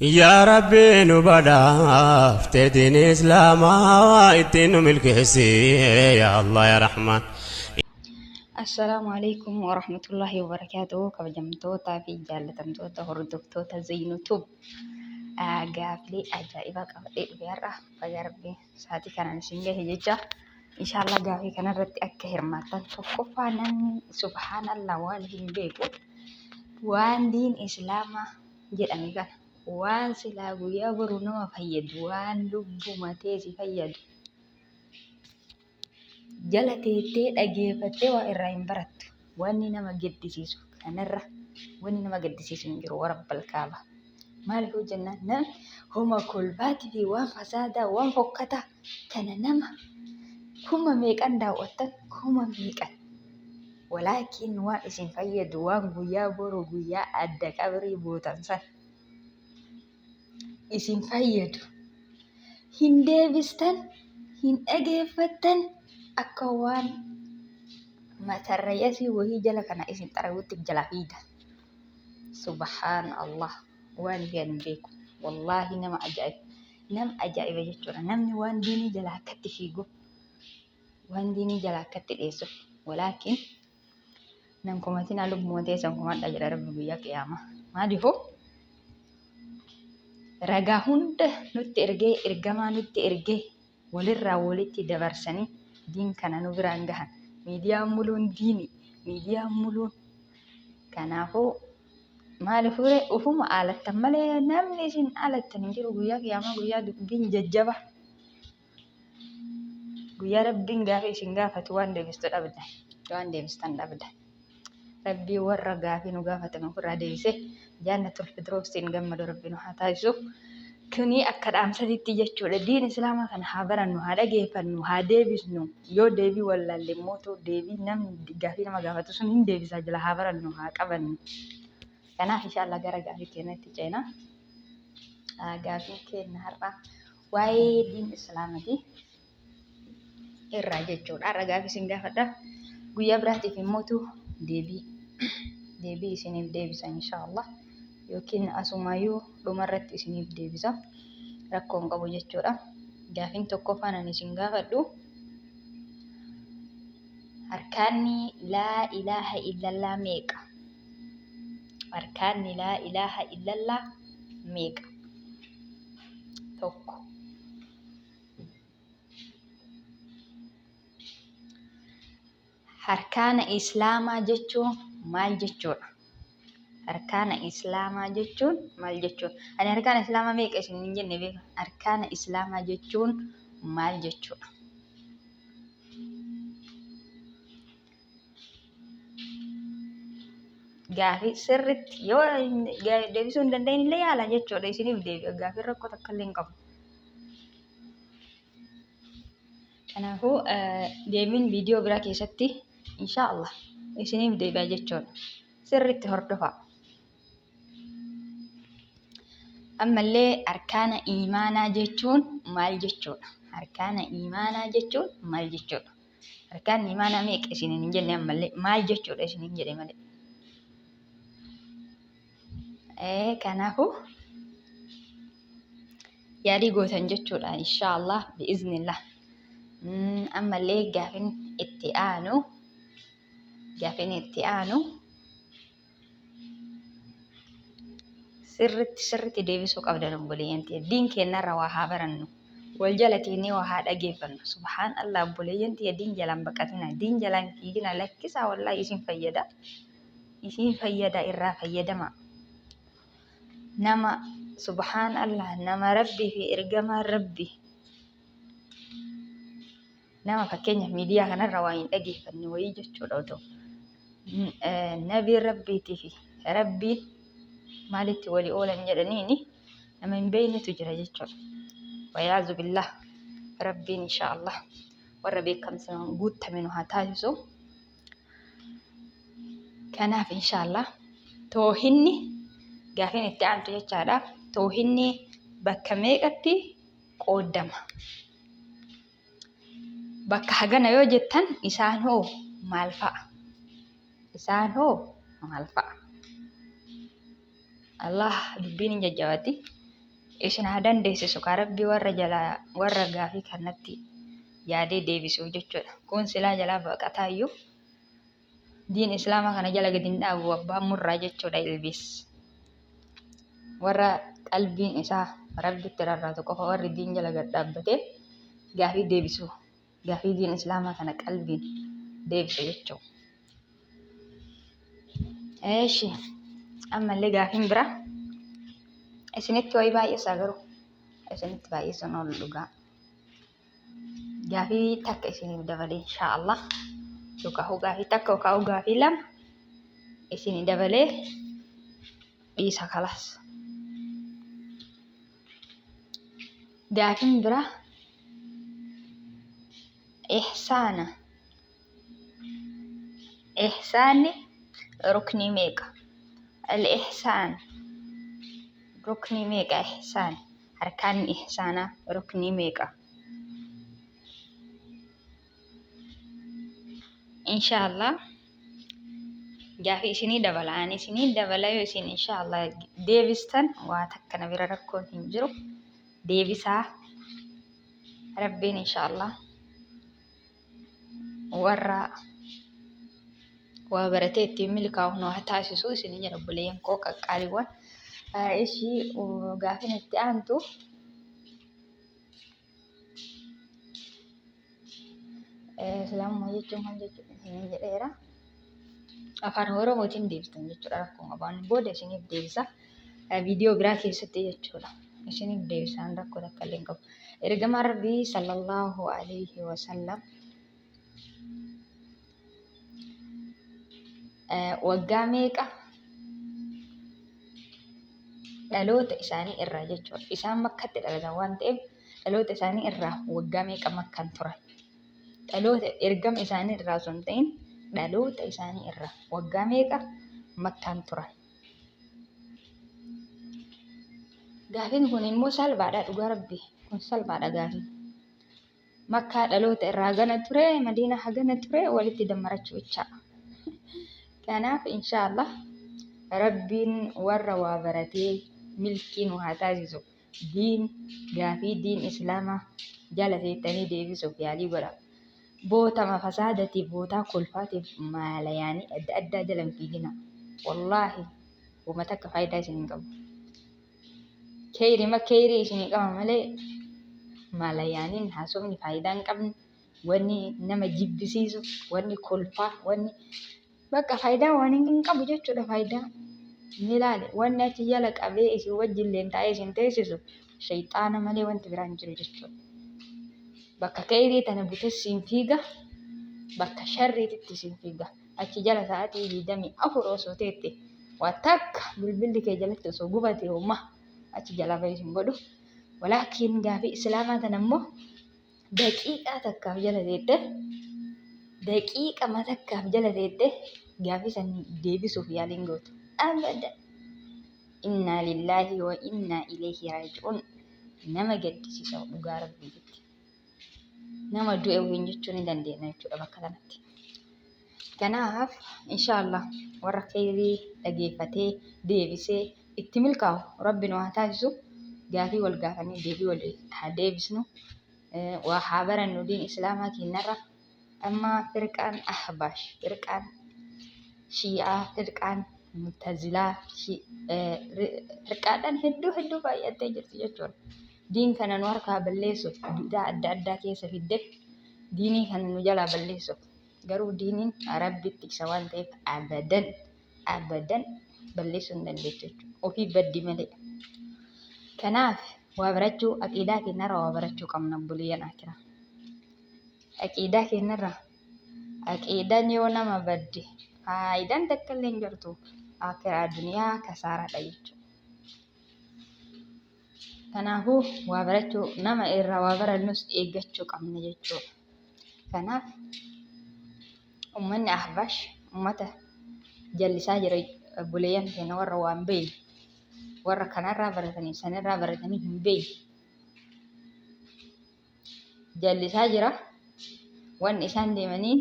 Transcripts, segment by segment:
Yaa Rabbi nu badhaaftee diin Islaamaa ittiin nu milkeessi yaa Allah yaa Rahmaan. Assalaamu alaikum warahmatullahi wabarakaatuh. Kabajamtootaa fi jaallatamtoota hordoftoota Zeynu Tube. Gaafilee ajaa'ibaa qabadhee dhufe har'a baga Rabbi sa'aatii kanaan isin gahe jecha. Inshaallah gaafii kanarratti akka hirmaattan tokkoffaa namni subhaanallah waan hin beeku waan diin islaamaa jedhame kana waan silaa guyyaa boru nama fayyadu waan lubbuma matee si fayyadu jala teettee dhageeffattee waa irraa hin barattu. Wanni nama gaddisiisu kanarra wanni nama gaddisiisu hin jiru warabbal kaaba. Maaliif hoo jennaan namni homa kolbaatii fi waan fasaadaa waan fokkataa kana nama kuma meeqan daawwattan kuma meeqan. Walaakin waan isin fayyadu waan guyyaa boru guyyaa adda qabrii buutan san isin fayyadu hin deebistan hin dhageeffattan akka waan matarrayyasii wahii jala kana isin xaragutti jala fiida. Subhaan Allah waan ifee ani beeku wallaahi nama ajaa'iba nama ajaa'iba jechuudha namni waan diinii jala akkatti fiigu waan diinii jala akkatti dheessu walaakin nan komatinaa lubbuma teessan komadha jedha rabbi guyyaa qiyaamaa maaliifuu ragaa hunda nutti ergee ergamaa nutti ergee walirraa walitti dabarsanii diin kana nu biraan gahan miidiyaan muluun diini miidiyaan muluun kanaafuu maaliif ree ufuma aalattan malee namni isin aalattan hin jiru guyyaa qiyaamaa guyyaa dubbiin jajjaba guyyaa rabbiin gaafa isin gaafatu waan deebistu dhabda waan deebistan dhabda rabbii warra gaafii nu gaafatame ofirraa deebisee jaannatul firdawsiin gammadu rabbi nu haa taasisu. Kuni akka dhaamsatitti jechuudha. Diin islaamaa kana haa barannu, haa dhageeffannu, haa deebisnu. Yoo deebii wallaalle immoo ta'u deebii namni gaafii nama gaafatu sun hin deebisaa jala haa barannu, haa qabannu. Kanaaf inshallah gara gaafii keenyatti ceena. Gaafiin keenya har'a waa'ee diin islaamati irraa jechuudha. Har'a gaafii isin gaafadha. Guyyaa biraatiif immootu deebii deebii isiniif deebisa inshaallah. Yookiin asumaayyuu dhumarratti isiniif deebisa. Rakkoo hin qabu jechuudha. Gaafiin tokkoffaan ani isin gaafadhu. Arkaanni laa ilaaha illallah meeqa? Arkaanni laa ilaaha illallah meeqa? Tokko. Harkaana Islaamaa jechuun maal jechuudha? Harkaana Islaamaa jechuun maal jechuudha? Ani harkaana Islaamaa meeqa isin hin jenne beeka. Harkaana Islaamaa jechuun maal jechuudha? Gaafii sirriitti yoo deebisuu hin danda'in illee yaala jechuudha isiniif deebi'a. Gaafiin rakkoo takka illee hin qabu. Kanaafuu deebiin viidiyoo biraa keessatti inshaa Allah isiniif deebi'a jechuudha. Sirriitti hordofaa. Ammallee arkaana iimaanaa jechuun maal jechuudha? Arkaana iimaanaa jechuun maal jechuudha? Arkaanni iimaanaa meeqa isiniin hin jenne ammallee maal jechuudha isiniin jedhe malee. Kanaafuu yaalii gootan jechuudha inshaallah bi'iznillah. Ammallee gaafin itti aanu gaafin itti aanu sirritti sirritti deebisuu qabdan obboleeyyan tiyya. Diin keennarra waa haa barannu. Wal jala teennee waa haa dhageeffannu. Subhaan Allah obboleeyyan tiyya diin jalaan baqatina. Diin jalaan fiigina lakkisaa wallaahi isin fayyada. Isin fayyada irraa fayyadama. Nama subhaan Allah nama rabbii fi ergamaan rabbi nama fakkeenyaaf miidiyaa kanarra waa hin dhageeffanne wayii jechuudha otoo nabiin rabbiitii fi rabbiin maalitti walii oolan jedhaniini nama hin beeknetu jira jechuudha. Wayaazu billah rabbiin insha Allah warra beekamsaan guuttame nu haa taasisu. Kanaaf insha Allah toohinni gaafiin itti aantu jechaadha. Toohinni bakka meeqatti qooddama? Bakka hagana yoo jettan isaan hoo maal fa'a? Isaan hoo maal fa'a? Allah dubbiin hin jajjabatti. Isin haa dandeessisu kaa Rabbi warra jalaa warra gaafii kanatti yaadee deebisuuf jechuudha. Kun silaa jalaa baqataa iyyuu diin islaamaa kana jala gadi hin dhaabu abbaan murraa jechuudha ilbiis. Warra qalbiin isaa Rabbitti rarraatu qofa warri diin jala gad dhaabbatee gaafii deebisu gaafii diin islaamaa kana qalbiin deebisu jechuudha. Eeshi ammallee gaafiin biraa isinitti wayii baay'isaa garuu isinitti baay'isuun oolu dhugaa. Gaafii takka isiniif dabalee inshaa Allah yookaan gaafii takka yookaan gaafii lama isinii dabalee dhiisa kalaas. Gaafiin biraa ihsaana. Ihsaanni ruknii meeqa? Al-ihsaan ruknii meeqa ihsaan? Harkaanni ihsaanaa ruknii meeqa? Inshaallah gaafii isinii dabala. Ani isinii dabala yoo isin inshaallah deebistan waa takka na bira rakkoon hin jiru. Deebisaa Rabbiin inshaallah warra waa baratee ittiin milkaa'u nu haa taasisu isinii jedha obboleeyyan koo qaqqaaliiwwan. Ishii gaafiin itti aantu Islaamummaa jechuun maal jechuudha isiniin jedheera. Afaan Oromootiin deebistan jechuudha rakkoon qabaan booda isiniif deebisa. Viidiyoo biraa keessatti jechuudha. Isiniif deebisaan rakkoo takka illee hin qabu. Ergamaan Rabbii sallallahu alaihi wasallam waggaa meeqa dhaloota isaanii irraa jechuudha. Isaan Makkatti dhalatan waan ta'eef dhaloota isaanii irraa waggaa meeqa Makkaan turan? Dhaloota ergama isaanii irraa osoo hin ta'in dhaloota isaanii irraa waggaa meeqa Makkaan turan? Gaafiin kun immoo salphaadha dhugaa rabbi. Kun salphaadha gaafiin. Makkaa dhaloota irraa hagana ture, Madiinaa hagana ture walitti dammarachuu bichaa. Kanaaf inshaallah Rabbiin warra waa baratee milkii nu haa taasisu. Diin gaafii diin islaamaa jala teettanii deebisuuf yaalii godha. Bootama fasaadatiif bootaa kolfaatiif maalayaanii adda addaa jala hin fiigina. Wallaahi wama takka faayidaa isin hin qabu. Keeyrima keeyrii isinii qaba malee maalayaaniin haasofni faayidaa hin qabne wanni nama jibbisiisu wanni kolfaa wanni bakka faayidaa waan hin qabu jechuudha faayidaa. Ni ilaali wanni achi jala qabee isin wajjin taa'ee isin teessisu shayxaana malee wanti biraa hin jiru jechuudha. Bakka keeyrii tana butee siin fiiga bakka sharriititti siin fiiga. Achi jala sa'aatii 24 osoo teette waa takka bilbilli kee jalatti osoo gubate homaa achi jalaa bahee sin godhu. Walaakiin gaafii islaamaa tana immoo daqiiqaa takkaaf jala teette daqiiqama takkaaf jala teette gaafii san deebisuuf yaaliin gootu. Abadan. Innaa lillaahi wa innaa ilayhi raaji'uun. Nama gaddisiisa dhugaa rabbiititti. Nama du'e waliin jechuu ni dandeenya jechuudha bakka kanatti. Kanaaf inshaallah warra kheyrii dhageeffatee deebisee itti milkaa'u rabbi nu haa taasisu. Gaafii wal gaafannee deebii wal haa deebisnu. Waa haa barannu diin islaamaa keenyarra. Amma firqaan ahbaash, firqaan shii'aa, firqaan mutazilaa, firqaadhaan hedduu hedduu baay'attee jirti jechuudha. Diin kana nu harkaa balleessuuf bidaa adda addaa keessa fidde diinii kana nu jalaa balleessuuf. Garuu diiniin Rabbi tiksa waan ta'eef abadan abadan balleessuu hin dandeettu jechuudha. Ofii baddi malee. Kanaaf waa barachuu aqiidaa keenyarraa waa barachuu qabna obboleeyyan akiraa. Aqiidaa keenyarraa aqiidaan yoo nama badde faayidaan takka illee hin jirtu. Akiraa duniyaa kasaaraadha jechuudha. Kanaafuu waa barachuu nama irraa waa barannus eeggachuu qabna jechuudha. Kanaaf uummanni Ahbaash uummata jallisaa jira obboleeyyan keenya warra waan beekne warra kanarraa baratanii sanirraa baratanii hin beekne jallisaa jira. Wanni isaan deemanii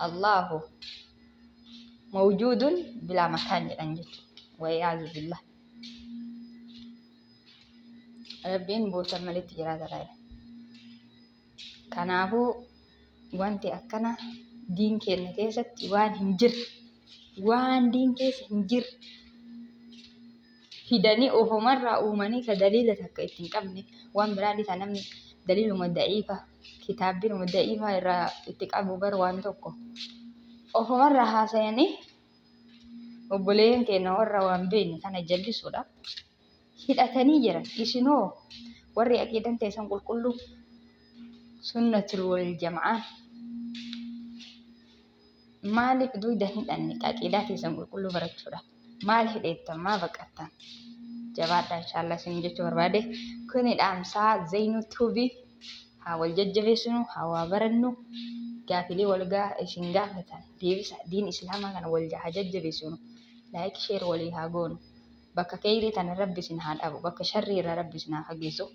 Allahu mawjuudun bilaa makaan jedhan jechuudha. Wayaazu billah. Rabbiin boosan malitti jiraata laala. Kanaafuu wanti akkana diin keenya keessatti waan hin jirre, waan diin keessa hin jirre fidanii ofumarraa uumanii ka daliila takka itti hin qabne, waan biraa dhiisa, namni daliiluma da'iifa, kitaabbiinuma da'iifa irraa itti qabu bar waan tokko ofumarraa haasayanii obboleeyyan keenya warra waan beekne kana jallisuudha hidhatanii jiran. Isinoo warri aqiidan teessan qulqulluu sunnatul wal jama'aan maaliif duyda hin hidhanne? Aqiidaa teessan qulqulluu barachuudhaaf maal hidheettan, maa baqattan? Jabaadhaa inshaallah isin jechuu barbaade. Kuni dhaamsaa Zainuu Tuubii. Haa wal jajjabeessinu, haa waa barannu, gaafilee wal gaa isin gaafatan deebisa, diin islaamaa kana wal haa jajjabeessinu, like share walii haa goonu. Bakka keeyrii tana rabbi isin haa dhaabu, bakka sharrii irraa rabbi isin haa fageessu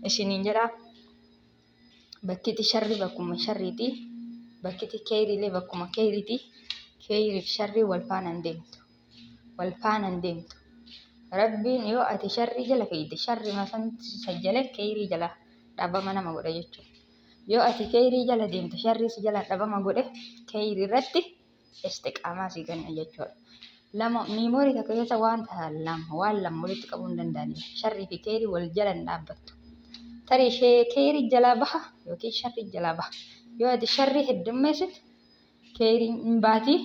isiniin jedha. Bakkiti sharri bakkuma sharriiti, bakkiti keeyriilee bakkuma keeyriiti. Keeyriif sharrii wal faana hin deemtu, wal faana hin deemtu. Rabbiin yoo ati sharrii jala fiigde sharri masanti si sajjale keeyrii jala dhabama nama godha jechuudha. Yoo ati keeyrii jala deemte sharrii si jala dhabama godhe, keeyrii irratti istiqaamaa si kenna jechuudha. Lama miimoorii takka keessa waan lama, waan lama walitti qabuu hin danda'ani. Sharrii fi keeyrii wal jala hin dhaabbattu. Tarii ishee keeyrii jalaa baha yookiin sharrii jalaa baha. Yoo ati sharrii heddummeessitu keeyriin hin baatii,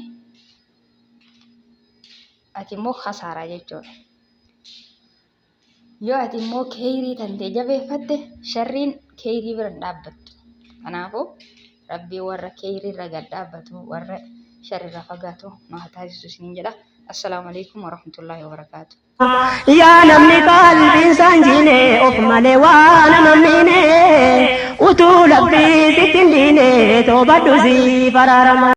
ati immoo kasaaraa jechuudha. Yoo ati immoo keeyrii tantee jabeeffatte sharriin keeyrii bira hin dhaabbattu. Kanaafuu rabbii warra keeyrii irra gad dhaabbatu, warra sharri irraa fagaatu nu haa taasisu isiniin jedha. Assalaamu alaikum warahmatullaahi wabarakaatu. Yaa namni qalbiin isaan jiine of malee waa nama miine, utuu labbii sitti hin diine toobadhu siif araarama.